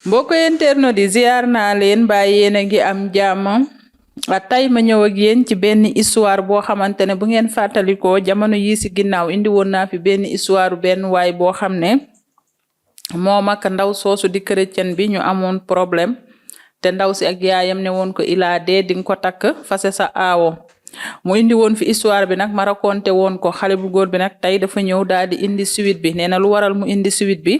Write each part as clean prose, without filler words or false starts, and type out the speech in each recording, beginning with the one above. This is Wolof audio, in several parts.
mbokk internet di ziar naa leen mbaa yéen a ngi am jàmm tey ma ñëw ak yéen ci benn histoire boo xamante ne bu ngeen fàttalikoo jamono yi ci ginnaaw indi woon naa fi benn histoire benn waay boo xam ne moom ak ndaw soosu di chrétien bi ñu amoon problème te ndaw si ak yaayam ne woon ko ilaa dee di nga ko takk fase sa aawo mu indi woon fi histoire bi nag ma raconté woon ko xale bu góor bi nag tey dafa ñëw daal di indi suite bi nee na lu waral mu indi suite bi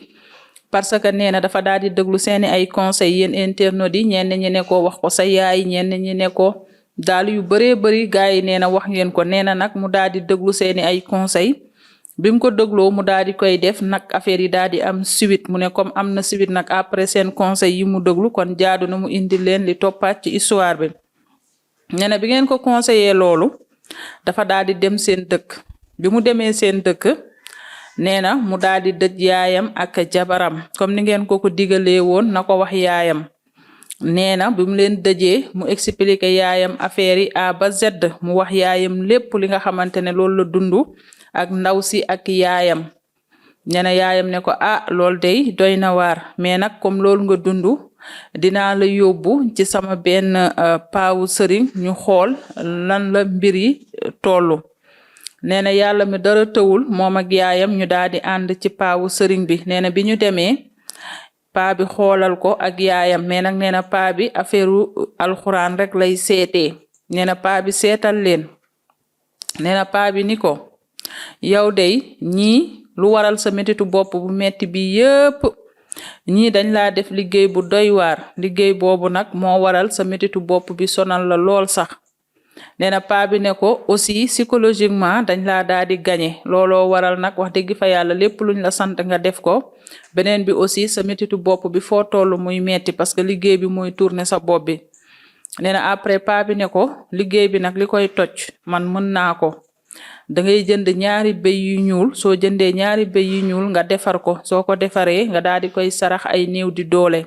parce que nee na dafa daal di déglu seeni ay conseils yéen internautes yi ñenn ñi ne ko wax ko sa yaay ñenn ñi ne ko daal yu bëree bëri gars yi nee na wax ngeen ko nee na nag mu daal di déglu seeni ay conseils bi mu ko dégloo mu daal di koy def nag affaire yi daal di am suite mu ne comme am na suite nag après seen conseil yi mu déglu kon jaadu na mu indi leen li toppaat ci histoire bi nee na bi ngeen ko conseillé loolu dafa daal di dem seen dëkk bi mu demee seen dëkk nee na mu daal di dëj yaayam ak jabaram comme ni ngeen ko digalee woon na ko wax yaayam nee na bi mu leen dëjee mu expliqué yaayam affaire yi A ba Z mu wax yaayam lépp li nga xamante ne loolu la dund ak ndaw si ak yaayam nee na yaayam ne ko loolu day doy na waar mais nag comme loolu nga dund dinaa la yóbbu ci sama benn paawu sëriñ ñu xool lan la mbir yi tollu nee na yàlla mi dara tëwul moom ak yaayam ñu daal di ànd ci paawu sëriñ bi nee na bi ñu demee paa bi xoolal ko ak yaayam mais nag nee na paa bi affaire alxuraan rek lay seetee nee na paa bi seetal leen nee na paa bi ni ko yow dey ñii lu waral sa metitu bopp bu metti bi yépp ñii dañ laa def liggéey bu doy waar liggéey boobu nag moo waral sa metitu bopp bi sonal la lool sax nee na paa bi ne ko aussi psychologiquement dañ laa daal di gagné looloo waral nag wax dëgg fa yàlla lépp luñ la sant nga def ko beneen bi aussi sa metitu bopp bi foo toll muy metti parce que liggéey bi muy tourner sa bopp bi nee na après paa bi ne ko liggéey bi nag li koy toj man mën naa ko da ngay jënd ñaari bëy yu ñuul soo jëndee ñaari bëy yu ñuul nga defar ko soo ko defaree nga daal di koy sarax ay néew di doole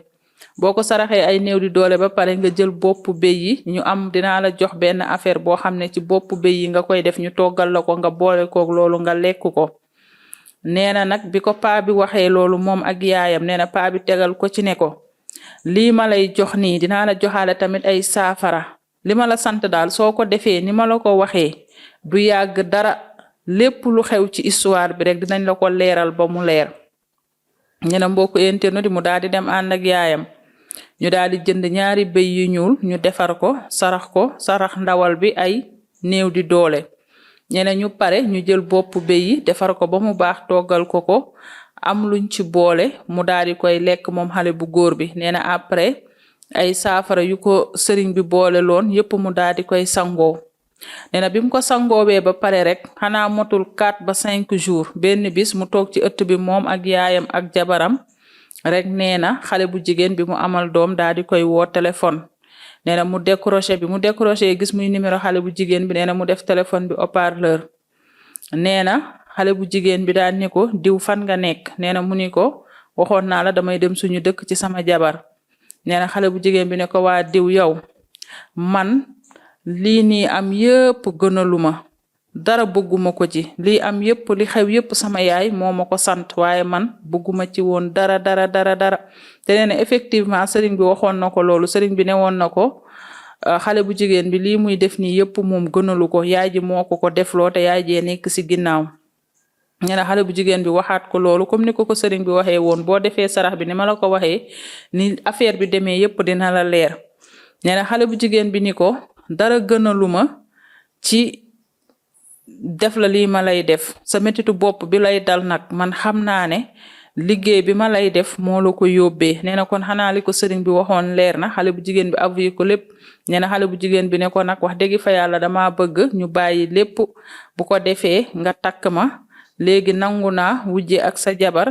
boo ko saraxee ay néew di doole ba pare nga jël bopp bëy yi ñu am dinaa la jox benn affaire boo xam ne ci bopp bëy yi nga koy def ñu toggal la ko nga boole koog loolu nga lekk ko nee na nag bi ko paa bi waxee loolu moom ak yaayam nee na paa bi tegal ko ci ne ko lii ma lay jox nii dinaa la joxaale tamit ay saafara li ma la sant daal soo ko defee ni ma la ko waxee du yàgg dara lépp lu xew ci histoire bi rek dinañ la ko leeral ba mu leer ñu ne mbokk internet mu daal di dem ànd ak yaayam ñu daal di jënd ñaari bëy yu ñuul ñu defar ko sarax ndawal bi ay néew di doole ñene ñu pare ñu jël bopp bëy yi defar ko ba mu baax toggal ko am luñ ci boole mu daal di koy lekk moom xale bu góor bi nee na après ay saafara yu ko sëriñ bi boole loon yépp mu daal di koy sangoo nee na bi mu ko sangoobee ba pare rek xanaa motul 4 ba 5 jours benn bis mu toog ci ëtt bi moom ak yaayam ak jabaram rek nee na xale bu jigéen bi mu amal doom daal di koy woo téléphone nee na mu décroché gis muy numéro xale bu jigéen bi nee na mu def téléphone bi haut-parleur nee na xale bu jigéen bi daal ni ko diw fan nga nekk nee na mu ni ko waxoon naa la damay dem suñu dëkk ci sama jabar nee na xale bu jigéen bi ne ko waa diw yow man lii nii am yépp gënaluma dara bëgguma ko ci lii am yépp li xew yépp sama yaay moo ma ko sant waaye man bëgguma ci woon dara te nee na effectivement sëriñ bi waxoon na ko loolu sëriñ bi ne woon na ko xale bu jigéen bi lii muy def nii yépp moom gënalu ko yaay ji moo ko defloo te yaay jee nekk ci ginnaaw nee na xale bu jigéen bi waxaat ko loolu comme ni ko sëriñ bi waxee woon boo defee sarax bi ni ma la ko waxee ni affaire bi demee yépp dina la leer nee na xale bu jigéen bi ni ko dara gënaluma ci def la lii ma lay def sa metitu bopp bi lay dal nag man xam naa ne liggéey bi ma lay def moo la ko yóbbee nee na kon xanaa li ko sëriñ bi waxoon leer na xale bu jigéen bi avoué ko lépp nee na xale bu jigéen bi ne ko nag wax dëgg fa yàlla dama bëgg ñu bàyyi lépp bu ko defee nga takk ma léegi nangu naa wujje ak sa jabar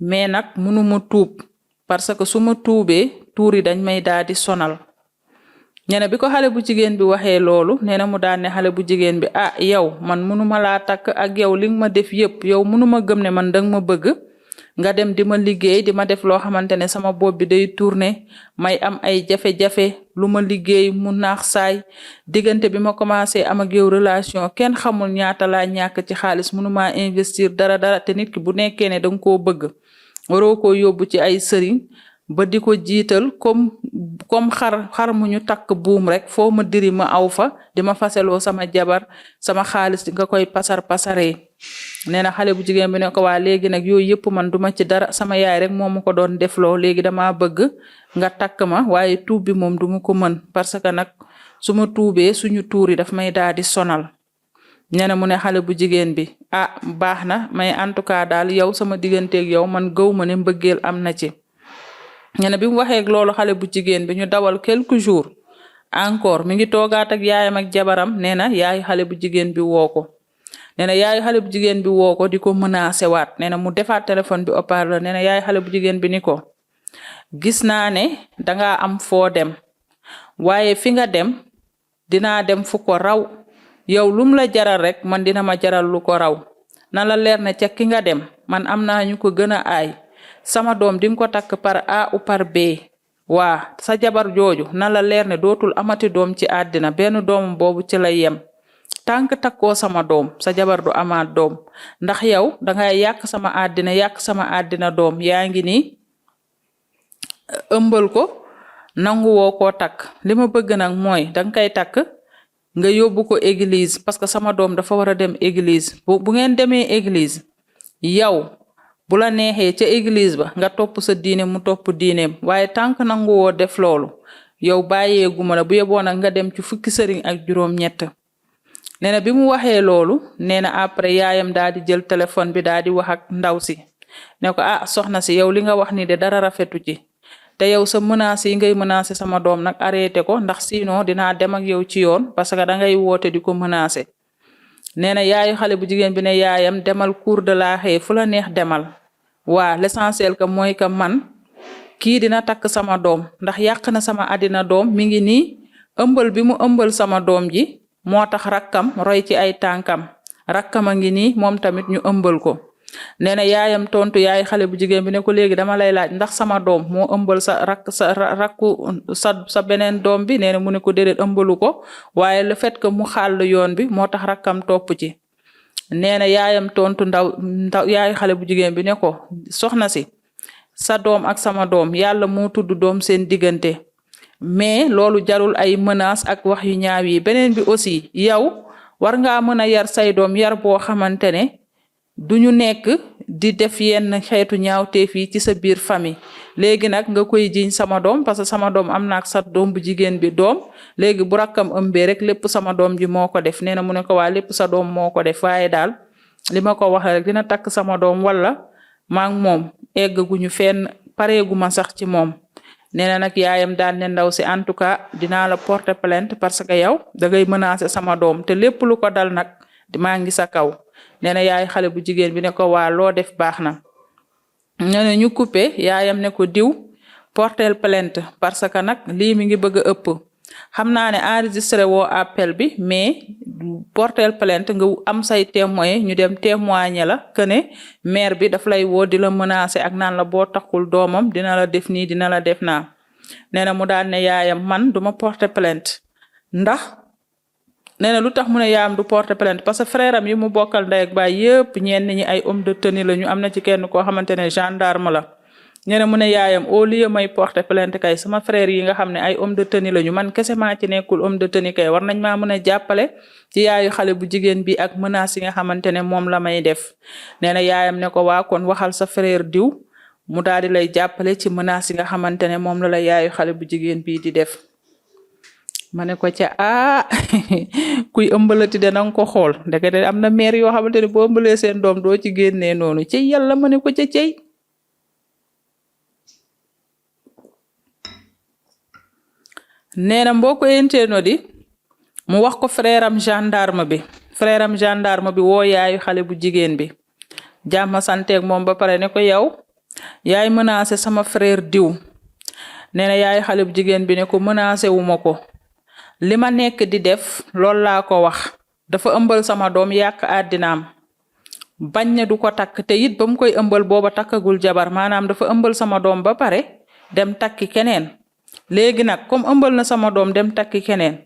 mais nag mënuma tuub parce que su ma tuubee tuur yi dañ may daal di sonal ñene bi ko xale bu jigéen bi waxee loolu nee na mu daan ne xale bu jigéen bi yow man mënuma laa takk ak yow li nga ma def yépp yow mënuma gëm ne man danga ma bëgg nga dem di ma liggéey di ma def loo xamante ne sama bopp bi day tourner may am ay jafe-jafe lu ma liggéey mu naax saay diggante bi ma commencé am ak yow relation kenn xamul ñaata laa ñàkk ci xaalis mënuma investir dara te nit ki bu nekkee ne danga koo bëgg waroo koo yóbbu ci ay sëriñ ba di ko jiital comme xar mu ñu takk buum rek foo ma diri ma aw fa di ma faseloo sama jabar sama xaalis nga koy pasaree nee na xale bu jigéen bi ne ko waa léegi nag yooyu yëpp man duma ci dara sama yaay rek moo ma ko doon defloo léegi dama bëgg nga takk ma waaye tuub bi moom duma ko mën parce que nag su ma tuubee suñu tuur yi daf may daal di sonal nee na mu ne xale bu jigéen bi baax na mais en tout cas daal yow sama digganteeg yow man gëw ma ne mbëggeel am na ci nee na bi mu waxee loolu xale bu jigéen bi ñu dawal quelques jours encore mi ngi toogaat ak yaayam ak jabaram nee na yaayu xale bu jigéen bi woo ko nee na yaayu xale bu jigéen bi woo ko di ko menacé waat nee na mu defaat téléphone bi haut-parleur nee na yaayu xale bu jigéen bi ni ko gis naa ne dangaa am foo dem waaye fi nga dem dinaa dem fu ko raw yow lum la jaral rek man dina ma jaral lu ko raw na la leer ne ca ki nga dem man am naa ñu ko gën a aay sama doom di nga ko takk par A ou par B waa sa jabar jooju na la leer ne dootul amati doom ci àddina benn doom boobu ci la yem tànk takkoo sama doom sa jabar du amaat doom ndax yow dangay yàq sama àddina doom yaa ngi ni ëmbal ko nangu woo koo takk li ma bëgg nag mooy danga koy takk nga yóbbu ko église parce que sama doom dafa war a dem église bu ngeen demee église yow bu la neexee ca église ba nga topp sa diine mu topp diineem waaye tànk nangu woo def loolu yow bàyyeeguma la bu yeboo nag nga dem ci fukki sëriñ ak juróom-ñett nee na bi mu waxee loolu nee na après yaayam daal di jël téléphone bi daal di wax ak ndaw si ne ko soxna si yow li nga wax ni de dara rafetu ci te yow sa menace yi ngay menacer sama doom nag arrêté ko ndax sinon dinaa dem ak yow ci yoon parce que da ngay woote di ko menacer nee na yaayu xale bu jigéen bi ne yaayam demal cour de la xëy fu la neex demal waa l'essentiel que mooy que man kii dina takk sama doom ndax yàq na sama àddina doom mi ngi nii ëmbal bi mu ëmbal sama doom ji moo tax rakkam roy ci ay tànkam rakkam a ngi nii moom tamit ñu ëmbal ko nee na yaayam tontu yaay xale bu jigéen bi ne ko léegi dama lay laaj ndax sama doom moo ëmbal sa beneen doom bi nee na mu ne ko déedéet ëmbalu ko waaye le fait que mu xàll yoon bi moo tax rakkam topp ci nee na yaayam tontu ndaw yaay xale bu jigéen bi ne ko soxna si sa doom ak sama doom yàlla moo tudd doom seen diggante mais loolu jarul ay menaces ak wax yu ñaaw yi beneen bi aussi yow war ngaa mën a yar say doom yar boo xamante ne duñu nekk di def yenn xeetu ñaawteef yi ci sa biir famille léegi nag nga koy jiñ sama doom parce que sama doom am na ak sa doom bu jigéen bi doom léegi bu rakkam ëmbee rek lépp sama doom ji moo ko def nee na mu ne ko waa lépp sa doom moo ko def waaye daal li ma ko waxee rek dina takk sama doom wala maa ngi moom eggaguñu fenn pareegu ma sax ci moom nee na nag yaayam daal ne ndaw si en tout cas dinaa la porter plainte parce que yow da ngay menacer sama doom te lépp lu ko dal nag maa ngi sa kaw nee na yaay xale bu jigéen bi ne ko waa loo def baax na nee na ñu coupé yaayam ne ko diw porter plainte parce que nag lii mi ngi bëgg a ëpp xam naa ne enregistré woo appel bi mais porter plainte nga am say témoin ñu dem témoigner la que ne maire bi daf lay woo di la menacer ak naan la boo taxul doomam dina la def nii dina la def naa nee na mu daal ne yaayam man duma porter plainte ndax nee na lu tax mu ne yaayam du porter plainte parce que frère am yi mu bokkal ndey ak baay yëpp ñenn ñi ay homme de tenue la ñu am na ci kenn koo xamante ne gendarme la nee na mu ne yaayam au lieu may porter plainte kay sama frère yi nga xam ne ay homme de tenue la ñu man kese maa ci nekkul homme de tenue kay war nañ maa mën a jàppale ci yaayu xale bu jigéen bi ak menaces yi nga xamante ne moom la may def nee na yaayam ne ko waa kon waxal sa frère diw mu daal di lay jàppale ci menaces yi nga xamante ne moom la yaayu xale bu jigéen bii di def ma ne ko ca kuy ëmbalati de nanga ko xool ndekete am na mère yoo xamante ne boo ëmbalee seen doom doo ci génnee noonu ci yàlla ma ne ko ca cey nee na mboo ko yenteeno di mu wax ko frère am gendarme bi woo yaayu xale bu jigéen bi jàmm santeeg moom ba pare ne ko yow yaay menacé sama frère diw nee na yaayu xale bu jigéen bi ne ko menacé wu ma ko li ma nekk di def loolu laa ko wax dafa ëmbal sama doom yàq àddinaam bañ ne du ko takk te it ba mu koy ëmbal booba takkagul jabar maanaam dafa ëmbal sama doom ba pare dem takki keneen léegi nag comme ëmbal na sama doom dem takki keneen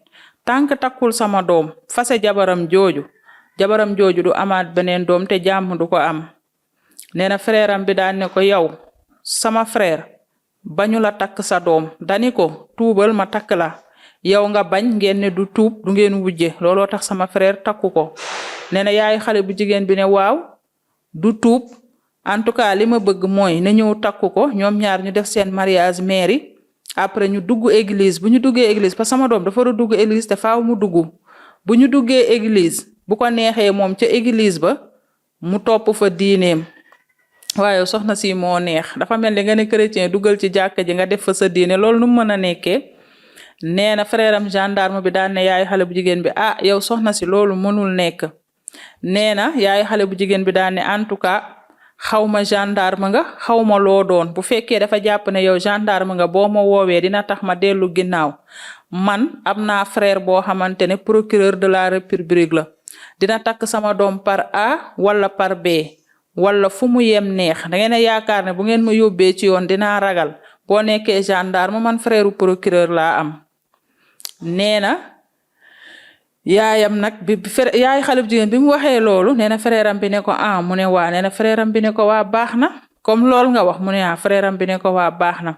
tànk takkul sama doom fase jabaram jooju du amaat beneen doom te jàmm du ko am nee na frère am bi daan ne ko yow sama frère bañu la takk sa doom dani ko tuubal ma takk la yow nga bañ ngeen ne du tuub du ngeen wujje looloo tax sama frère takku ko nee na yaayu xale bu jigéen bi ne waaw du tuub en tout cas li ma bëgg mooy na ñëw takku ko ñoom ñaar ñu def seen mariage mairie après ñu dugg église bu ñu duggee église parce que sama doom dafa war a dugg église te faaw mu dugg bu ñu duggee église bu ko neexee moom ca église ba mu topp fa diineem waaye soxna si moo neex dafa mel ni nga ne chrétien dugal ci jàkka ji nga def fa sa diine loolu nu mu mën a nekkee nee na frère am gendarme bi daan ne yaayu xale bu jigéen bi ah yow soxna si loolu mënul nekk nee na yaayu xale bu jigéen bi daan ne en tout cas xawma gendarme nga xawma loo doon bu fekkee dafa jàpp ne yow gendarme nga boo ma woowee dina tax ma dellu ginnaaw man am naa frère boo xamante ne procureur de la république la dina takk sama doom par A wala par B wala fu mu yem neex da ngeen a yaakaar ne bu ngeen ma yóbbee ci yoon dinaa ragal boo nekkee gendarme man frère procureur laa am nee na yaayam nag yaay xale bu jigéen bi mu waxee loolu nee na frère am bi ne ko ah mu ne waa nee na frère am bi ne ko waa baax na comme loolu nga wax mu ne ah frère am bi ne ko waa baax na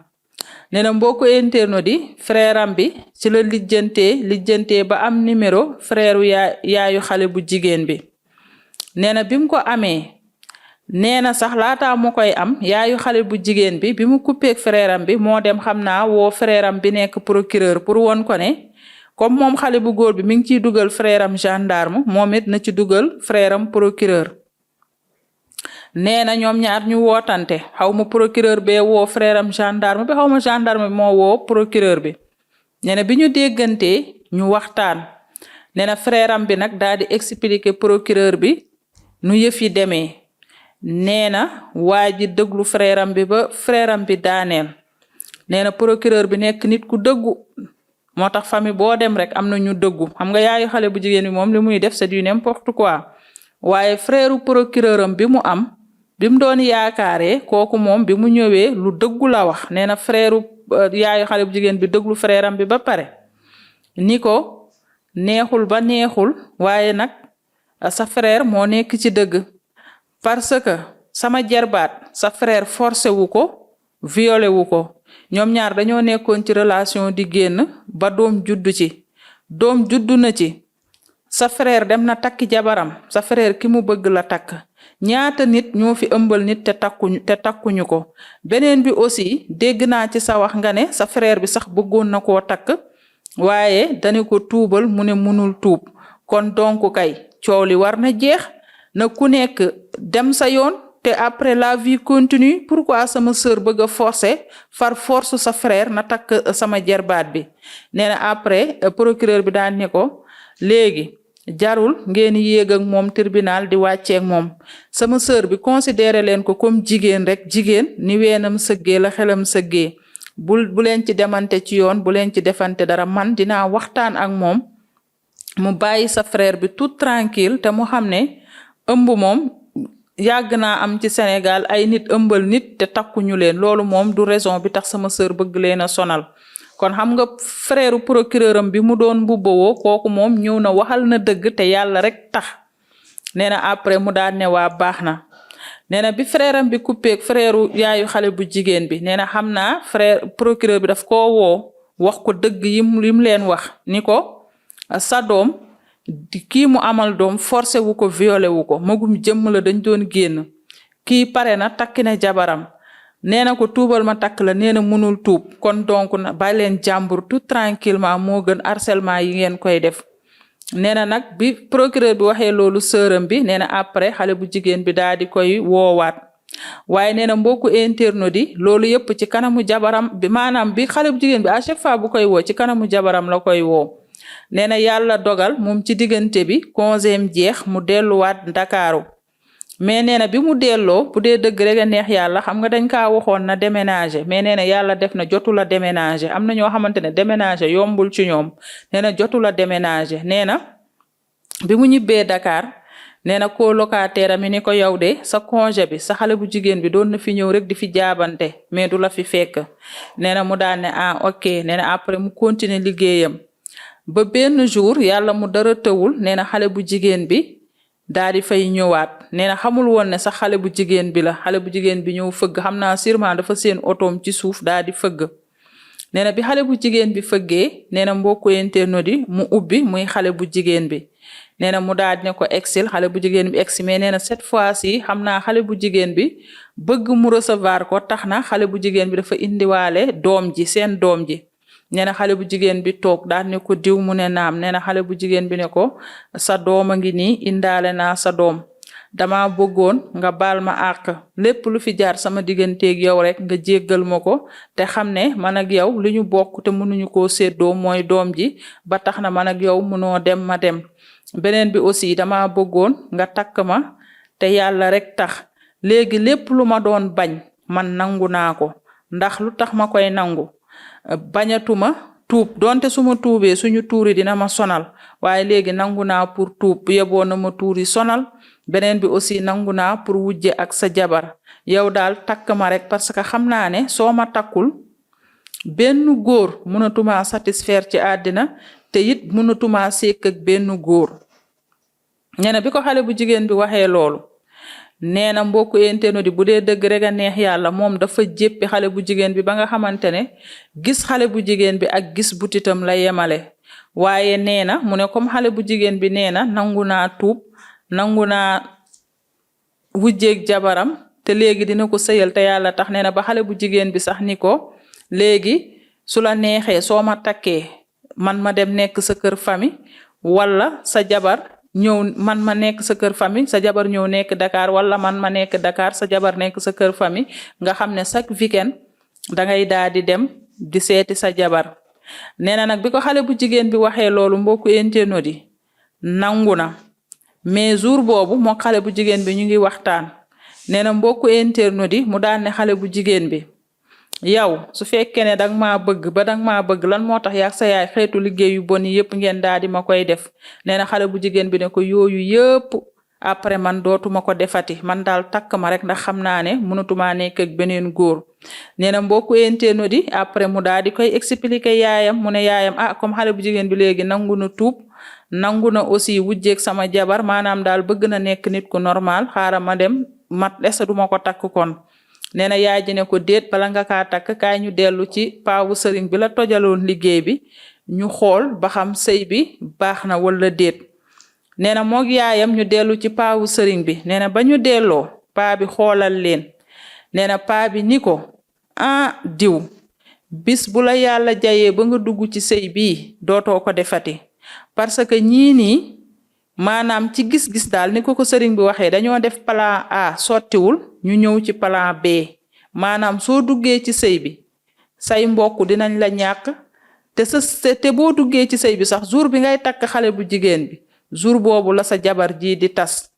nee na mbokku internaute di frère am bi ci la lijjantee ba am numéro frère yaayu xale bu jigéen bi nee na bi mu ko amee nee na sax laataa mu koy am yaayu xale bu jigéen bi mu coupé frère am bi moo dem xam naa woo frère am bi nekk procureur pour won ko ne comme moom xale bu góor bi mi ngi ciy dugal frère am gendarme moom it na ci dugal frère am procureur nee na ñoom ñaar ñu wootante xaw ma procureur bee woo frère am gendarme bi xaw ma gendarme bi moo woo procureur bi nee na bi ñu déggantee ñu waxtaan nee na frère am bi nag daal di expliquer procureur bi nu yëf yi demee nee na waa ji déglu frère am bi ba frère am bi daaneel nee na procureur bi nekk nit ku dëggu moo tax famille boo dem rek am na ñu dëggu xam nga yaayu xale bu jigéen bi moom li muy def c'est du n'importe quoi waaye frère procureur am bi mu am bi mu doon yaakaaree kooku moom bi mu ñëwee lu dëggu la wax nee na frère yaayu xale bu jigéen bi déglu frère am bi ba pare ni ko neexul ba neexul waaye nag sa frère moo nekk ci dëgg parce que sama jarbaat sa frère forcé wu ko violé wu ko ñoom ñaar dañoo nekkoon ci relation di génn ba doom juddu ci doom juddu na ci sa frère dem na takki jabaram sa frère ki mu bëgg la takk ñaata nit ñoo fi ëmbal nit te takkuñu ko beneen bi aussi dégg naa ci sa wax nga ne sa frère bi sax bëggoon na koo takk waaye dañu ko tuubal mu ne munul tuub kon donc kay coow li war na jeex na ku nekk dem sa yoon te après la vie continue pourquoi sama sœur bëgg a forcer far force sa frère na takk sama jarbaat bi nee na après procureur bi daan ne ko léegi jarul ngeen yéeg ak moom tribunal di wàcceeg moom sama sœur bi considéré leen ko comme jigéen rek jigéen ni weenam sëggee la xelam sëggee bu leen ci demante ci yoon bu leen ci defante dara man dinaa waxtaan ak moom mu bàyyi sa frère bi tout tranquille te mu xam ne ëmb moom yàgg naa am ci Sénégal ay nit ëmbal nit te takkuñu leen loolu moom du raison bi tax sama sœur bëgg leen a sonal kon xam nga frère procureur am bi mu doon mbubbawoo kooku moom ñëw na waxal na dëgg te yàlla rek tax nee na après mu daan ne waa baax na nee na bi frère am bi coupé frère yaayu xale bu jigéen bi nee na xam naa frère procureur bi daf koo woo wax ko dëgg yim leen wax ni ko sa doom kii mu amal doom forcé wu ko violé wu ko magum jëmm la dañ doon génn kii pare na takki na jabaram nee na ko tuubal ma takk la nee na mënul tuub kon donc na bàyyi leen jàmbur tout tranquillement moo gën harcèlement yi ngeen koy def nee na nag bi procureur bi waxee loolu sëram bi nee na après xale bu jigéen bi daal di koy woowaat waaye nee na mbokku internaute yi loolu yëpp ci kanamu jabaram bi maanaam bi xale bu jigéen bi à chaque fois bu koy woo ci kanamu jabaram la koy woo nee na yàlla dogal moom ci diggante bi congéem jeex mu delluwaat Ndakaaru mais nee na bi mu delloo bu dee dëgg rek a neex yàlla xam nga dañ kaa waxoon na déménager mais nee na yàlla def na jotu la déménager am na ñoo xamante ne déménager yombul ci ñoom nee na jotu la déménager nee na bi mu ñibbee Dakar nee na colocataire mi ni ko yow de sa congé bi sa xale bu jigéen bi doon na fi ñëw rek di fi jaabante mais du la fi fekk nee na mu daan ne ah ok nee na après mu continuer liggéeyam ba benn jour yàlla mu dara tëwul nee na xale bu jigéen bi daal di fay ñëwaat nee na xamul woon ne sax xale bu jigéen bi la xale bu jigéen bi ñëw fëgg xam naa sûrement dafa seen otoom ci suuf daal di fëgg nee na bi xale bu jigéen bi fëggee nee na mbokku internet yi mu ubbi muy xale bu jigéen bi nee na mu daal di ne ko exil xale bu jigéen bi egsi mais nee na cette fois-ci xam naa xale bu jigéen bi bëgg mu recevoir ko tax na xale bu jigéen bi dafa indiwaale doom ji seen doom ji nee na xale bu jigéen bi toog daal ne ko diw mu ne naam nee na xale bu jigéen bi ne ko sa doom a ngi nii indaale naa sa doom dama bëggoon nga baal ma àq lépp lu fi jaar sama digganteeg yow rek nga jéggal ma ko te xam ne man ak yow li ñu bokk te mënuñu koo séddoo mooy doom ji ba tax na man ak yow mënoo dem ma dem beneen bi aussi dama bëggoon nga takk ma te yàlla rek tax léegi lépp lu ma doon bañ man nangu naa ko ndax lu tax ma koy nangu bañatuma tuub donte suma tuubee suñu tuuri dina ma sonal waaye léegi nangu naa pour tuub yeboo na ma tuuri sonal beneen bi aussi nangu naa pour wujje ak sa jabar yow daal takk ma rek parce que xam naa ne soo ma takkul benn góor mënatuma satisfaire ci àddina te it mënatuma sekk ak benn góor nee na bi ko xale bu jigéen bi waxee loolu nee na mbokku internet di bu dee dëgg rek a neex yàlla moom dafa jéppi xale bu jigéen bi ba nga xamante ne gis xale bu jigéen bi ak gis butitam la yemale waaye nee na mu ne comme xale bu jigéen bi nee na nangu naa tuub nangu naa wujjeeg jabaram te léegi dina ko sëyal te yàlla tax nee na ba xale bu jigéen bi sax ni ko léegi su la neexee soo ma takkee man ma dem nekk sa kër famille wala sa jabar ñëw man ma nekk sa kër famille sa jabar ñëw nekk Dakar wala man ma nekk Dakar sa jabar nekk sa kër famille nga xam ne chaque weekend dangay daal di dem di seeti sa jabar nee na nag bi ko xale bu jigéen bi waxee loolu mbokku internet yi nangu na mais jour boobu moo xale bu jigéen bi ñu ngi waxtaan nee na mbokku internet yi mu daan ne xale bu jigéen bi yow su fekkee ne danga maa bëgg lan moo tax yaag sa yaay xeetu liggéey yu bon yëpp ngeen daal di ma koy def nee na xale bu jigéen bi ne ko yooyu yëpp après man dootuma ko defati man daal takk ma rek ndax xam naa ne mënatuma nekk ak beneen góor nee na mbokku internet yi après mu daal di koy expliquer yaayam mu ne yaayam comme xale bu jigéen bi léegi nangu na tuub nangu na aussi wujjeeg sama jabar maanaam daal bëgg na nekk nit ku normal xaaral ma dem est-ce que duma ko takk kon nee na yaay ji ne ko déet bala nga kaa takk kaay ñu dellu ci paawu sëriñ bi la tojaloon liggéey bi ñu xool ba xam sëy bi baax na wala déet nee na moog yaayam ñu dellu ci paawu sëriñ bi nee na ba ñu delloo paa bi xoolal leen nee na paa bi ni ko diw bis bu la yàlla jayee ba nga dugg ci sëy bii dootoo ko defati parce que ñii nii maanaam ci gis-gis daal ni ko sëriñ bi waxee dañoo def plan A sottiwul ñu ñëw ci plan B maanaam soo duggee ci sëy bi say mbokk dinañ la ñàkk te boo duggee ci sëy bi sax jour bi ngay takk xale bu jigéen bi jour boobu la sa jabar ji di tas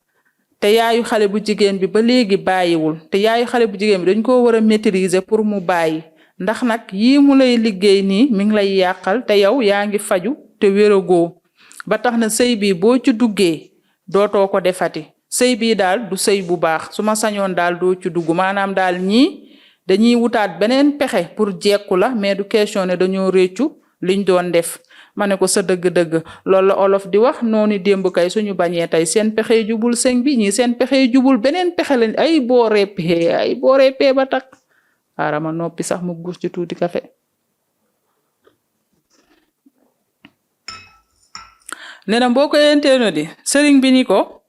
te yaayu xale bu jigéen bi ba léegi bàyyiwul te yaayu xale bu jigéen bi dañ ko war a maîtriser pour mu bàyyi ndax nag yii mu lay liggéey nii mi ngi lay yàqal te yow yaa ngi faju te wéragoo ba tax na sëy bi boo ci duggee dootoo ko defati sëy bii daal du sëy bu baax su ma sañoon daal doo ci dugg maanaam daal ñii dañuy wutaat beneen pexe pour jekku la mais du question ne dañoo réccu liñ doon def ma ne ko sa dëgg-dëgg loolu la olof di wax noonu démb kay suñu bañee tey seen pexe jubul sëñ bi ñii seen pexe jubul beneen pexe lañ ay boo reppee ba takk xaaral ma noppi sax mu gus ci tuuti kafe nee na mboo ko yenteeno di sëriñ bi ni ko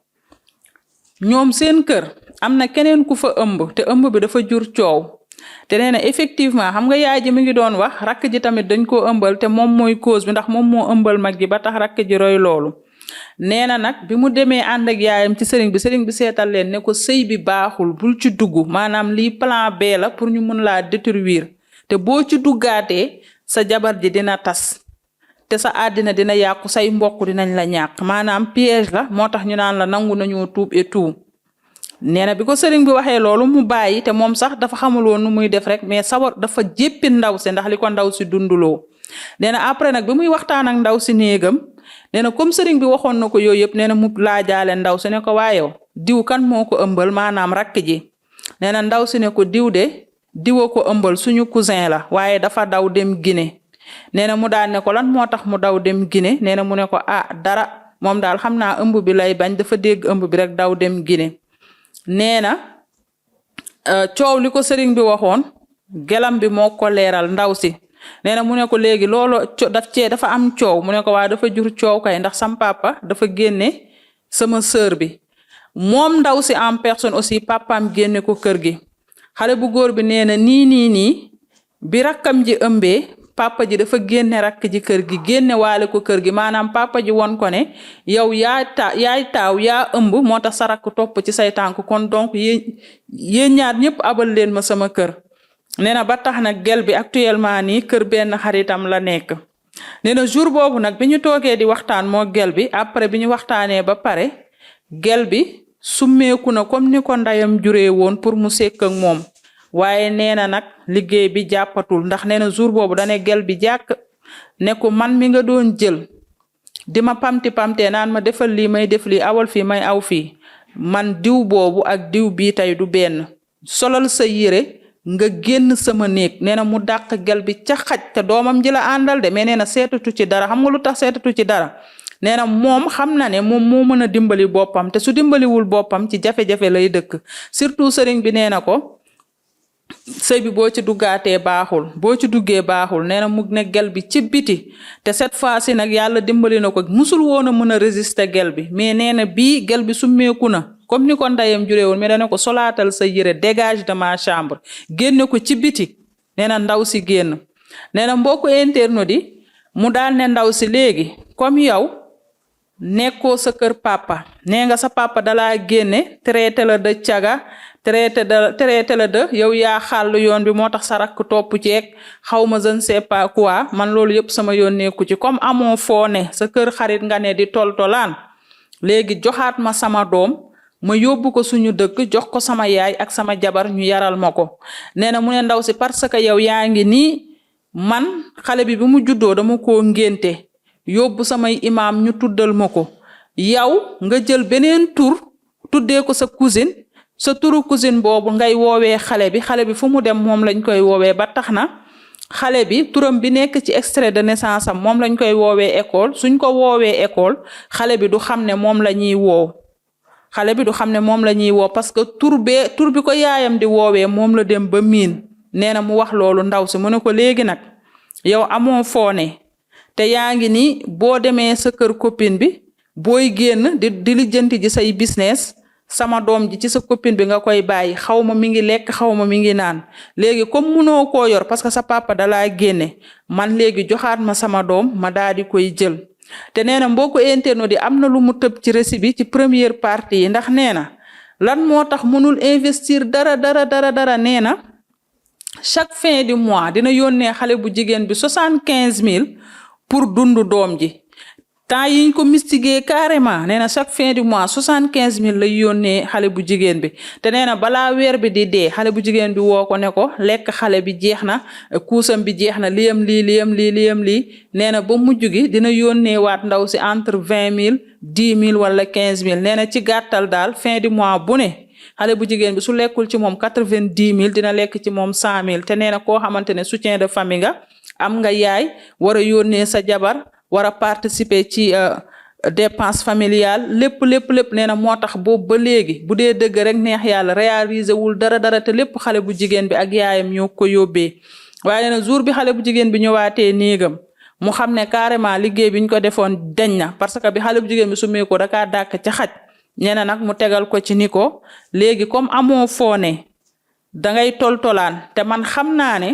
ñoom seen kër am na keneen ku fa ëmb te ëmb bi dafa jur coow te nee na effectivement xam nga yaay ji mi ngi doon wax rakk ji tamit dañ koo ëmbal te moom mooy cause bi ndax moom moo ëmbal mag ji ba tax rakk ji roy loolu nee na nag bi mu demee ànd ak yaayam ci sëriñ bi seetal leen ne ko sëy bi baaxul bul ci dugg maanaam lii plan B la pour ñu mun laa détruire te boo ci duggaatee sa jabar ji dina tas te sa àddina dina yàqu say mbokk dinañ la ñàkk maanaam piège la moo tax ñu naan la nangu nañoo tuub et tout nee na bi ko sëriñ bi waxee loolu mu bàyyi te moom sax dafa xamul woon nu muy def rek mais sawar dafa jéppi ndaw si ndax li ko ndaw si dunduloo nee na après nag bi muy waxtaan ak ndaw si néegam nee na comme sëriñ bi waxoon na ko yooyu yëpp nee na mu laajaale ndaw si ne ko waayow diw kan moo ko ëmbal maanaam rakk ji nee na ndaw si ne ko diw de diwa ko ëmbal suñu cousin la waaye dafa daw dem Guinée nee na mu daan ne ko lan moo tax mu daw dem Guinée nee na mu ne ko dara moom daal xam naa ëmb bi lay bañ dafa dégg ëmb bi rek daw dem Guinée nee na coow li ko sëriñ bi waxoon gelam bi moo ko leeral ndaw si nee na mu ne ko léegi loolu dafa am coow mu ne ko waa dafa jur coow kay ndax sam papa dafa génne sama sœur bi moom ndaw si en personne aussi papaam génne ko kër gi xale bu góor bi nee na nii bi rakkam ji ëmbee papa ji dafa génne rakk ji kër gi génne waale ko kër gi maanaam papa ji won ko ne yow yaay taaw yaa ëmb moo tax sa rakk topp ci say tànk kon donc yéen ñaar ñëpp abal leen ma sama kër nee na ba tax nag gel bi actuellement nii kër benn xaritam la nekk nee na jour boobu nag bi ñu toogee di waxtaan moo gel bi après bi ñu waxtaanee ba pare gel bi summeeku na comme ni ko ndayam juree woon pour mu sekk ak moom waaye nee na nag liggéey bi jàppatul ndax nee na jour boobu dane gel bi jàkk ne ko man mi nga doon jël di ma pamtee naan ma defal lii may def lii awal fii may aw fii man diw boobu ak diw bii tey du benn solal sa yére nga génn sama néeg nee na mu dàq gel bi ca xaj te doomam ji la àndal de mais nee na seetatu ci dara xam nga lu tax seetatu ci dara nee na moom xam na ne moom moo mën a dimbali boppam te su dimbaliwul boppam ci jafe-jafe lay dëkk surtout sëriñ bi nee na ko sëy bi boo ci duggaatee baaxul boo ci duggee baaxul nee na mu ne gel bi ci biti te cette fois-ci nag yàlla dimbali na ko musul woon a mën a résister gel bi mais nee na bii gel bi summeeku na comme ni ko ndayam juree woon mais dana ko solaatal sa yére dégage de ma chambre génne ko ci biti nee na ndaw si génn nee na mbokku internaute yi mu daal ne ndaw si léegi comme yow nekkoo sa kër papa nee nga sa papa dalaa génne traité la de caga traité la de yow yaa xàll yoon bi moo tax sa rakk topp ceeg xaw ma je ne sais pas quoi man loolu yëpp sama yoon nekku ci comme amoo foo ne sa kër xarit nga ne di toltolaan léegi joxaat ma sama doom ma yóbbu ko suñu dëkk jox ko sama yaay ak sama jabar ñu yaral ma ko nee na mu ne ndaw si parce que yow yaa ngi nii man xale bi mu juddoo dama koo ngénte yóbbu samay imaam ñu tuddal ma ko yow nga jël beneen tur tuddee ko sa cousine sa turu cousine boobu ngay woowee xale bi fu mu dem moom lañ koy woowee ba tax na xale bi turam bi nekk ci extrait de naissance am moom lañ koy woowee école suñ ko woowee école xale bi du xam ne moom la ñuy woo xale bi du xam ne moom la ñuy woo parce que tur bi ko yaayam di woowee moom la dem ba miin nee na mu wax loolu ndaw si mu ne ko léegi nag yow amoo foone te yaa ngi ni boo demee sa kër copine bi booy génn di lijjanti ji say business sama doom ji ci sa copine bi nga koy bàyyi xaw ma mi ngi lekk xaw ma mi ngi naan léegi comme munoo koo yor parce que sa papa dalaa génne man léegi joxaat ma sama doom ma daal di koy jël te nee na mbokku internaute yi am na lu mu tëb ci récit bi ci première partie yi ndax nee na lan moo tax mënul investir dara nee na chaque fin du mois dina yónnee xale bu jigéen bi 75 000 pour dundu doom ji temps yiñ ko mistigué carrément nee na chaque fin du mois 75 000 lay yónnee xale bu jigéen bi te nee na balaa weer bi di dee xale bu jigéen bi woo ko ne ko lekk xale bi jeex na kuusam bi jeex na liyam lii nee na ba mujj gi dina yónnee waat ndaw si entre 20 000 10 000 wala 15 000 nee na ci gàttal daal fin du mois bu ne xale bu jigéen bi su lekkul ci moom 90 000 dina lekk ci moom 100 000 te nee na koo xamante ne soutien de famille nga am nga yaay war a yónnee sa jabar war a participer ci dépense familiale lépp nee na moo tax boobu ba léegi bu dee dëgg rek neex yàlla réaliser wul dara te lépp xale bu jigéen bi ak yaayam ñoo ko yóbbee waaye nee na jour bi xale bu jigéen bi ñëwaatee néegam mu xam ne carrément liggéey bi ñu ko defoon deñ na parce que bi xale bu jigéen bi sumee ko dakaa dàkk ca xaj nee na nag mu tegal ko ci ni ko léegi comme amoo foone dangay toltolaan te man xam naa ne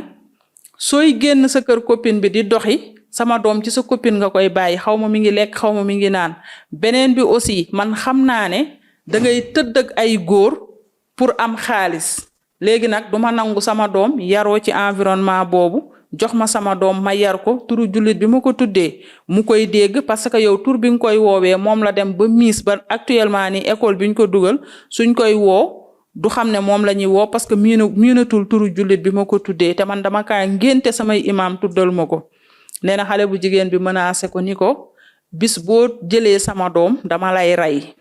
sooy génn sa kër copine bi di doxi sama doom ci sa copine nga koy bàyyi xaw ma mi ngi lekk xaw ma mi ngi naan beneen bi aussi man xam naa ne dangay tëdd ak ay góor pour am xaalis léegi nag duma nangu sama doom yaroo ci environnement boobu jox ma sama doom ma yar ko turu jullit bi ma ko tuddee mu koy dégg parce que yow tur bi nga koy woowee moom la dem ba miis ba actuellement ni école bi ñu ko dugal suñ koy woo du xam ne moom la ñuy woo parce que miinatul turu jullit bi ma ko tuddee te man dama kaa ngénte samay imaam tuddal ma ko nee na xale bu jigéen bi menacé ko ni ko bis boo jëlee sama doom dama lay rey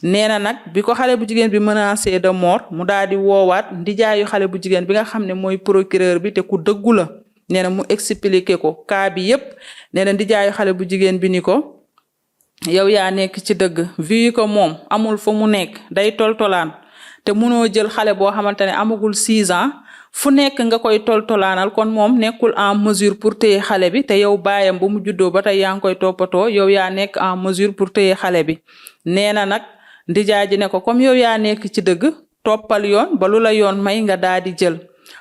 nee na nag bi ko xale bu jigéen bi menacé de mort mu daal di woowaat ndijaayu xale bu jigéen bi nga xam ne mooy procureur bi te ku dëggu la nee na mu expliqué ko cas bi yépp nee na ndijaayu xale bu jigéen bi ni ko yow yaa nekk ci dëgg vu que moom amul fu mu nekk day toltolaan te mënoo jël xale boo xamante ne amagul 6 ans fu nekk nga koy toltolaanal kon moom nekkul en mesure pour téye xale bi te yow baayam bu mu juddoo ba tey yaa ngi koy toppatoo yow yaa nekk en mesure pour téye xale bi nee na nag ndijaay ji ne ko comme yow yaa nekk ci dëgg toppal yoon ba lu la yoon may nga daal di jël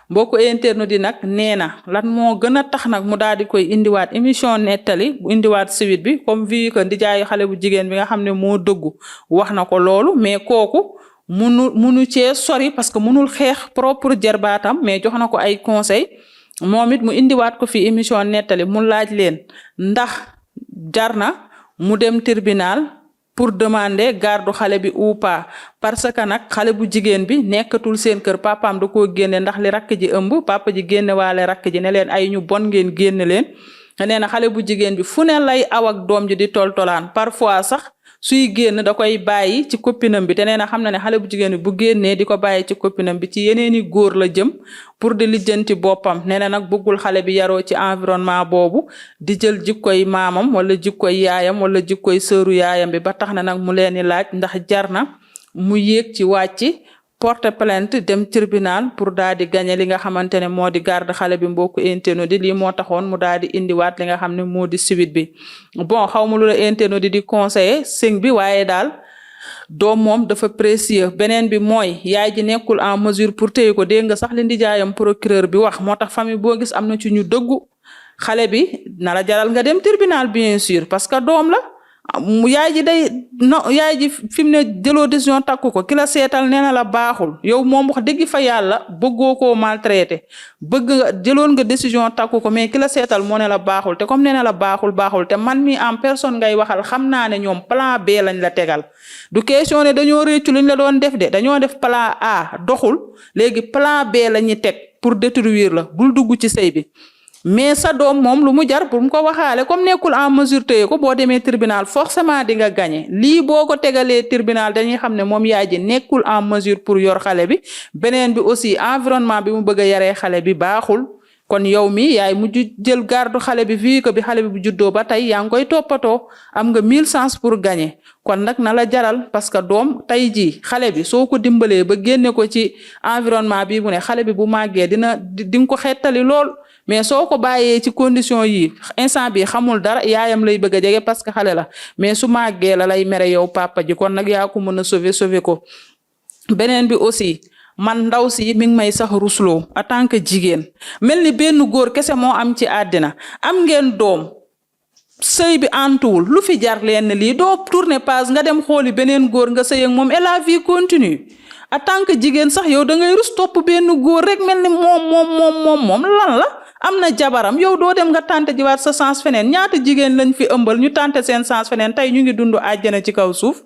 mbokku internet di nag nee na lan moo gën a tax nag mu daal di koy indiwaat émission nettali bu indiwaat suite bi comme vu que ndijaayu xale bu jigéen bi nga xam ne moo dëggu wax na ko loolu mais kooku munu cee sori parce que munul xeex propre jarbaatam mais jox na ko ay conseil moom it mu indiwaat ko fi émission nettali mu laaj leen ndax jar na mu dem tribunal pour demander garde xale bi ou pas parce que nag xale bu jigéen bi nekkatul seen kër papaam da koo génne ndax li rakk ji ëmb papa ji génne waale rakk ji ne leen ay ñu bon ngeen génne leen nee na xale bu jigéen bi fu ne lay aw ak doom ji di toltolaan parfois sax suy génn da koy bàyyi ci copinam bi te nee na xam na ne xale bu jigéen bi bu génnee di ko bàyyi ci copinam bi ci yeneeni góor la jëm pour di lijjanti boppam nee na nag bëggul xale bi yaroo ci environnement boobu di jël jikkoy maamam wala jikkoy yaayam wala jikkoy sëru yaayam bi ba tax na nag mu leen di laaj ndax jar na mu yéeg ci wàcc porte plainte dem tribunal pour daal di gagner li nga xamante ne moo di garde xale bi mbokku internet di lii moo taxoon mu daal di indiwaat li nga xam ne moo di suite bi bon xaw ma lu la internet di conseiller sëñ bi waaye daal doom moom dafa précieux beneen bi mooy yaay ji nekkul en mesure pour téye ko dégg nga sax li ndijaayam procureur bi wax moo tax famille boo gis am na ci ñu dëggu xale bi na la jaral nga dem tribunal bien sûr parce que doom la yaay ji yaay ji fi mu ne jëloo décision takku ko ki la seetal nee na la baaxul yow moom wax dëgg fa yàlla bëggoo koo maltraité jëloon nga décision takku ko mais ki la seetal moo ne la baaxul te comme nee na la baaxul te man mi en personne ngay waxal xam naa ne ñoom plan B lañ la tegal du question ne dañoo réccu luñ la doon def de dañoo def plan A doxul léegi plan B la ñuy teg pour détruire la bul dugg ci sëy bi mais sa doom moom lu mu jar pour mu ko waxaale comme nekkul en mesure téye ko boo demee tribunal forcément di nga gagné lii boo ko tegalee tribunal dañuy xam ne moom yaay ji nekkul en mesure pour yor xale bi beneen bi aussi environnement bi mu bëgg a yaree xale bi baaxul kon yow mi yaay mujj jël garde xale bi fii ko bi xale bi bu juddoo ba tey yaa ngi koy toppatoo am nga 1000 chances pour gagner kon nag na la jaral parce que doom tey jii xale bi soo ko dimbalee ba génne ko ci environnement bi mu ne xale bi bu màggee di nga ko xettali lool mais soo ko bàyyee ci condition yi instant bi xamul dara yaayam lay bëgg a jege parce que xale la mais su màggee la lay mere yow papa ji kon nag yaa ko mën a sauver ko beneen bi aussi man ndaw si mi ngi may sax rusloo en tant que jigéen mel ni benn góor kese moo am ci àddina am ngeen doom sëy bi antuwul lu fi jar leen lii doo tourner page nga dem xooli beneen góor nga sëy ak moom et la vie continue en tant que jigéen sax yow da ngay rus topp benn góor rek mel ni moom lan la am na jabaram yow doo dem nga tante jiwaat sa sens feneen ñaata jigéen lañ fi ëmbal ñu tante seen sens feneen tey ñu ngi dund àjjana ci kaw suuf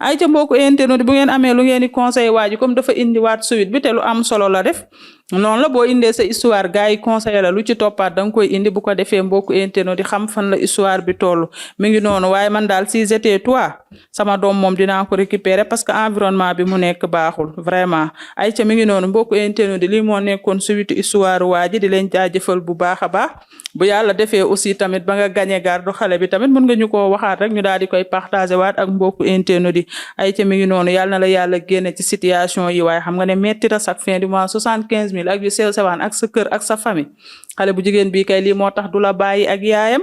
ay ca mbokku internet bu ngeen amee lu ngeen di conseil waaji comme dafa indiwaat suite bi te lu am solo la def noonu la boo indee sa histoire gars yi conseil la lu ci toppaat da nga koy indi bu ko defee mbokku internet di xam fan la histoire bi toll mi ngi noonu waaye man daal si j'étais toi sama doom moom dinaa ko récupérer parce que environnement bi mu nekk baaxul vraiment ay ca mi ngi noonu mbokku internet di lii moo nekkoon suite histoire waaji di leen jaajëfal bu baax a baax bu yàlla defee aussi tamit ba nga gagné garde xale bi tamit mën nga ñu ko waxaat rek ñu daal di koy partager waat ak mbokku internet yi ay ca mi ngi noonu yàlla na la yàlla génne ci situation yi waaye xam nga ne metti na chaque fin du mois 75 000 ak yu sew sewaan ak sa kër ak sa famille xale bu jigéen bii kay lii moo tax du la bàyyi ak yaayam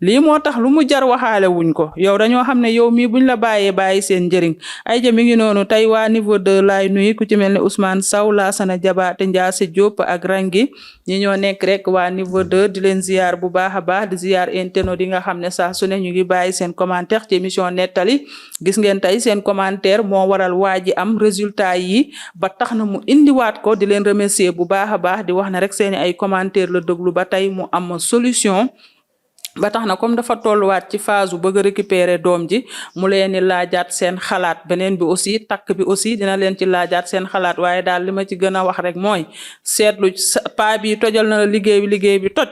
lii moo tax lu mu jar waxaale wuñ ko yow dañoo xam ne yow mii buñ la bàyyi seen njëriñ ay ja mi ngi noonu tey waa niveau 2 laay nuyu ku ci mel ne Ousmane Sow Lassana Jabaate Ndiasse Diop ak Rangi ñi ñoo nekk rek waa niveau 2 di leen ziar bu baax a baax di ziar internet yi nga xam ne saa su ne ñu ngi bàyyi seen commentaire ci émission nettali gis ngeen tey seen commentaire moo waral waa ji am résultat yi ba tax na mu indiwaat ko di leen remercier bu baax a baax di wax ne rek seeni ay commentaire la déglu ba tey mu am solution ba tax na comme dafa tolluwaat ci phase bu bëgg a récupérer doom ji mu leen di laajaat seen xalaat beneen bi aussi takk bi aussi dina leen ci laajaat seen xalaat waaye daal li ma ci gën a wax rek mooy seetlu paa bi tojal na la liggéey bi toj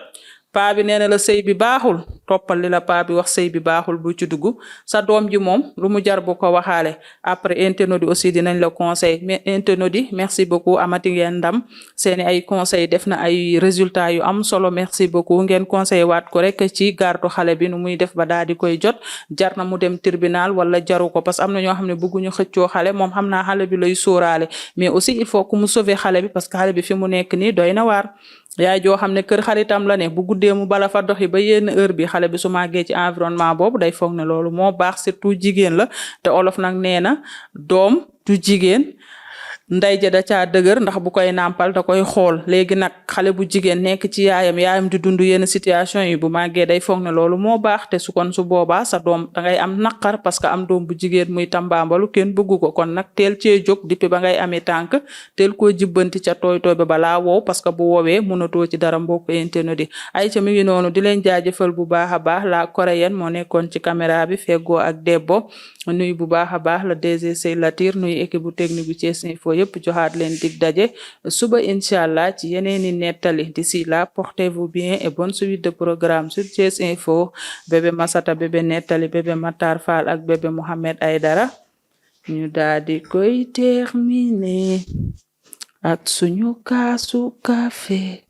paa bi nee na la sëy bi baaxul toppal li la paa bi wax sëy bi baaxul bu ci dugg sa doom ji moom lu mu jar bu ko waxaale après internautes yi aussi dinañ la conseil mais internautes yi merci beaucoup amati ngeen ndam seeni ay conseil def na ay résultats yu am solo merci beaucoup ngeen conseil waat ko rek ci gardu xale bi nu muy def ba daal di koy jot jar na mu dem tribunal wala jaru ko parce que am na ñoo xam ne bëgguñu xëccoo xale moom xam naa xale bi lay sóoraale mais aussi il faut que mu sauver xale bi parce que xale bi fi mu nekk nii doy na waar yaay joo xam ne kër xaritam la ne bu guddee mu bala fa doxi ba yenn heure bi xale bi su màggee ci environnement boobu day foog ne loolu moo baax surtout jigéen la te olof nag nee na doom du jigéen nday ja da caa dëgër ndax bu koy nàmpal da koy xool léegi nag xale bu jigéen nekk ci yaayam di dund yenn situation yi bu màggee day foog ne loolu moo baax te su kon su boobaa sa doom da ngay am naqar parce que am doom bu jigéen muy tambaambalu kenn bëggu ko kon nag teel cee jóg depuis ba ngay amee tànk teel koo jibbanti ca tooy tooy ba balaa wow parce que bu woowee mënatoo ci dara mbokk internet yi ay ca mi ngi noonu di leen jaajëfal bu baax a baax la coréenne moo nekkoon ci caméra bi feggoo ak Debbo nuy bu baax a baax la DG Sey Latir nuy équipe bu technique bu Thiès Info yëpp joxaat leen dig daje suba inchallah ci yeneeni nettali d'ici là portez-vous bien et bonne suite de programme sur Thiès Info bébé Massata bébé nettali bébé Matar Fall ak bébé Mohamed Aydara ñu daal di koy terminer ak suñu kaasu café